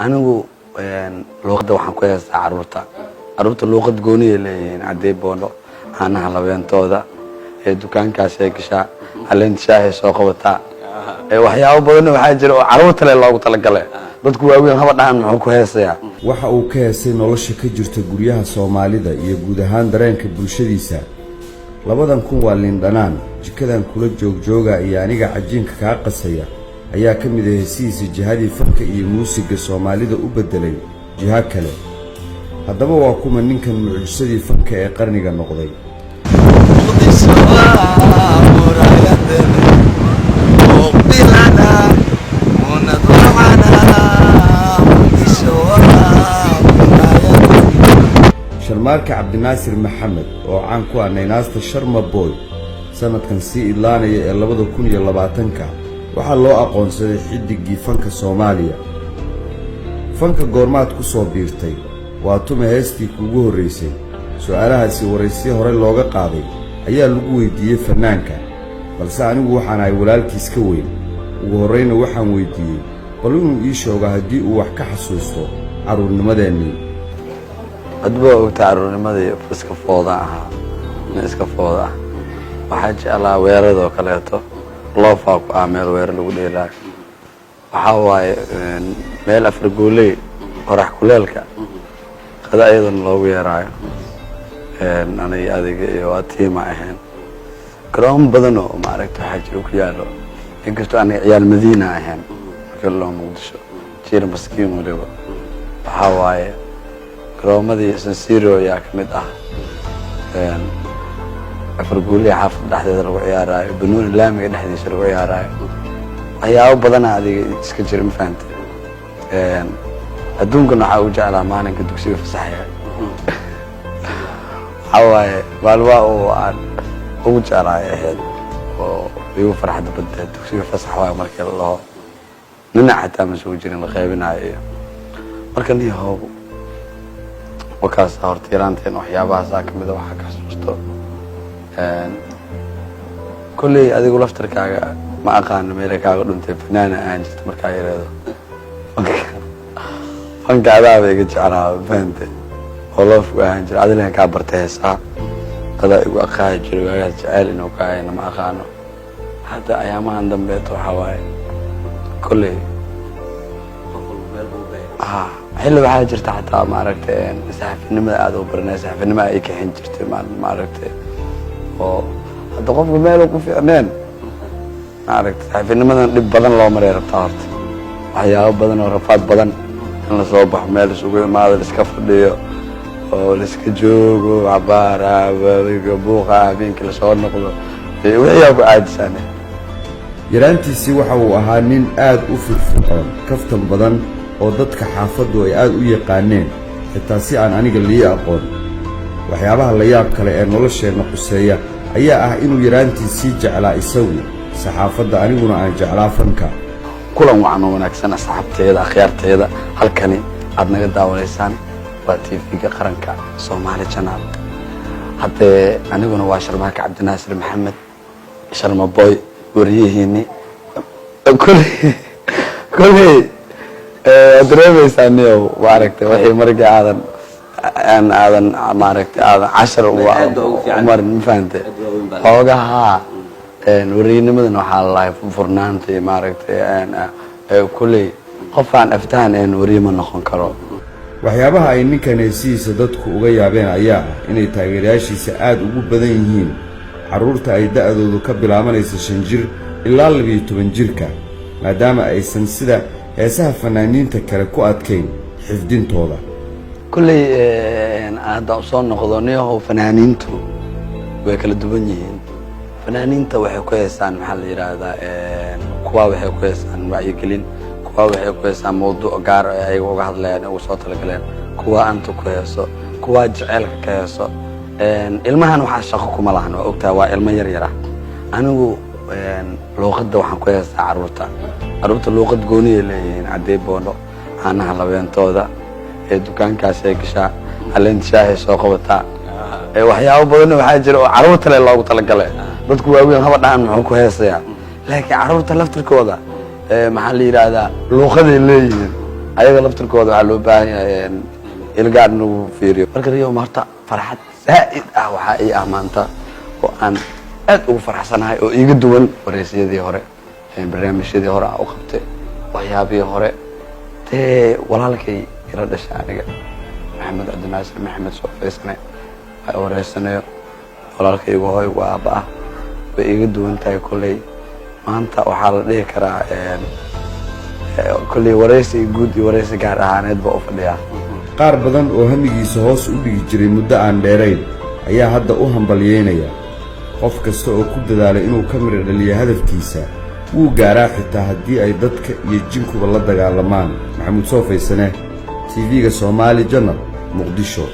Anigu luuqadda waxaan ku heestaa caruurta. Caruurta luuqad gooniyay leeyihiin: caddey boondho, caanaha labeentooda, ee dukaankaasay gashaa, caleenta shaahay soo qabataa. Waxyaabo badanna waxaa jira oo caruurta le loogu talagalay. Dadku waaweyn haba dhahan, "Muxuu ku heesayaa?" Waxa uu ka heesay nolosha ka jirta guryaha Soomaalida iyo guud ahaan dareenka bulshadiisa. Labadan kun waa liindhanaan, jikadan kula joogjooga iyo aniga cajiinka kaa qasaya ayaa ka mid ah heesihiisa jihadii fanka iyo muusigga Soomaalida u beddelay jiho kale. Haddaba waa kuma ninkan mucjisadii fanka ee qarniga noqday? Muqdisho waa muraayadeen, muqbilana munadwacana. Muqdisho waa muraayadeen. Sharmaarka Cabdinaasir Maxamed, oo caan ku ah naynaasta Sharma Boy, sanadkan sii idlaanaya ee 2020-ka waxaa loo aqoonsaday xiddiggii fanka Soomaaliya. Fanka goormaad ku soo biirtay? Waa tuma heestii kuugu horraysay? Su'aalahaasi waraysiyo hore looga qaaday ayaa lagu weydiiyey fannaanka, balse anigu waxaan ahay walaalkiis ka weyn. Ugu horrayna waxaan weydiiyey bal inuu ii sheego haddii uu wax ka xasuusto carruurnimadeennii. Hadba waa ogta, caruurnimadii iska fooda ahaa, nin iska fooda ah. Waxaa jeclaa weeradoo kaleeto, loofaa ku ah meel weero lagu dheelaayo. Waxaa waaye meel afar gooley, qorax kuleelka qada iyadana loogu yeeraayo. Aniga, adiga iyo waa tiima ahayn. Garoomo badan oo maaragta waxaa jira ku yaalo, inkastoo aniga ciyaal Madiina ahayn. Marka loo Muqdisho jiir maskiin waliba, waxaa waaye garoomadii Sansiro ayaa ka mid ah, afar guuliya xaafadda dhexdeeda lagu ciyaaraayo, banooni laamiga dhexdiisa lagu ciyaaraayo. Waxyaabo badana adiga iska jira, ma fahante? Adduunkan waxaa ugu jeclaa maalinka dugsiga fasaxaya. Waxaa waaye maalmaha oo aan ugu jeclaay ahayd oo igu farxadda badneed. Dugsiga fasax waayo markii la dhaho, nina xataa ma soo jirin la qaybinayo. Iyo marka niyahow, wakaas horta yaraanteen waxyaabahaasaa kamid a waxaa ka xasuusto. Kolley adigu laftarkaaga ma aqaano meela kaaga dhuntay. Fanaana ahaan jirta markaa yareedo. Fanka adaaba iga jeclaa, fahante? Oo loofku ahaan jira adilan kaa bartay heesaha, adaa igu aqaahi jiray waagaas. Jeceyl inuu ka hayna ma aqaano. Hadda ayaamahan dambeeto waxaa waaye kolley ha xilli waxaa jirta xataa maaragtay saxafinimada aada u baranay, saxafinimada ay kaxin jirtay maaragtay, oo hadda qofka meel ku fiicneen maaragtay. Saxafinimadan dhib badan loo maray rabtaa horta, waxyaabo badan oo rafaad badan in lasoo baxo, meel isugu imaado, laiska fadhiyo oo laiska joogo cabaara, buuqa habeenkii lasoo noqdo, wixii aa ku caajisaan. Yaraantiisii waxa uu ahaa nin aad u firfircoon, kaftan badan, oo dadka xaafaddu ay aad u yaqaaneen, xitaa si aan aniga lii aqoon. Waxyaabaha la yaab kale ee nolosheenna quseeya ayaa ah inuu yaraantiisii jeclaa isagu saxaafadda, aniguna aan jeclaa fanka. Kulan wacan oo wanaagsan, asxaabteeda, akhyaarteeda. Halkani aad naga daawanaysaan waa TV-ga qaranka, Soomaali Channel. Haddee aniguna waa Sharmaaka Cabdinaasir Maxamed Sharma Boy, wariyihiini. Kolley waad dareemaysaa niyow, maaragtay, wixii markii aadan aan aadan maaragtay aadan cashar umarin, ma fahante? Xoogaha wariyanimadan waxaa lalahay furnaanta iyo maaragtay. Kolley qof aan aftahan een wariye ma noqon karo. Waxyaabaha ay ninkan heesihiisa dadku uga yaabeen ayaa ah inay taageerayaashiisa aad ugu badan yihiin carruurta ay da'doodu ka bilaabanaysa 5 jir ilaa 12 jirka, maadaama aysan sida heesaha fanaaniinta kale ku adkayn xifdintooda. Kolley hadda soo noqdo niyahow, fanaaniintu way kala duwan yihiin. Fanaaniinta waxay ku heesaan, maxaa la yidhaahdaa, kuwa waxay ku heesaan wacyigelin, kuwa waxay ku heesaan mawduuc gaar ah ayaga uga hadlayaan, ugu soo talagaleen, kuwa anta ku heeso, kuwa jeceylka ka heeso. Ilmahan waxaa shaqo kuma lahan, waa ogtahay, waa ilmo yar yar ah. Anigu luuqadda waxaan ku heestaa carruurta. Carruurta luuqad gooniyay leeyihiin: caddey boondho, caanaha labeentooda, ee dukaankaasay gashaa, caleenta shaahay soo qabataa. Waxyaabo badanna waxaa jira oo carruurta le loogu talagalay. Dadku waaweyn haba dhahan, "Muxuu ku heesayaa?" Laakiin carruurta laftirkooda, maxaa la yidhaahdaa, luuqaday leeyihiin. Ayaga laftirkooda waxaa loo baahan yahay ilgaar in lagu fiiriyo. Marka riyo horta farxad zaa'id ah waxaa ii ah maanta oo aan aad ugu faraxsanahay oo iiga duwan wareysiyadii hore, barnaamijyadii hore aan u qabtay, waxyaabihii hore. Dee walaalkay ila dhashay aniga, Maxamed Cabdinaasir Maxamed Soofaysane, ay wareysanayo, walaalkaygu hooy waa aabba ah, way iiga duwan tahay. Kolley maanta waxaa la dhihi karaa kolley wareysi guud iyo wareysi gaar ahaaneed baa u fadhiyaa. Qaar badan oo hamigiisa hoos u dhigi jiray muddo aan dheerayn ayaa hadda u hambalyeynaya. Qof kasta oo ku dadaalay inuu ka midho dhaliyo hadafkiisa wuu gaaraa, xitaa haddii ay dadka iyo jinkuba la dagaalamaan. Maxamuud Soofaysane, TV-ga Soomaali Channel, Muqdisho.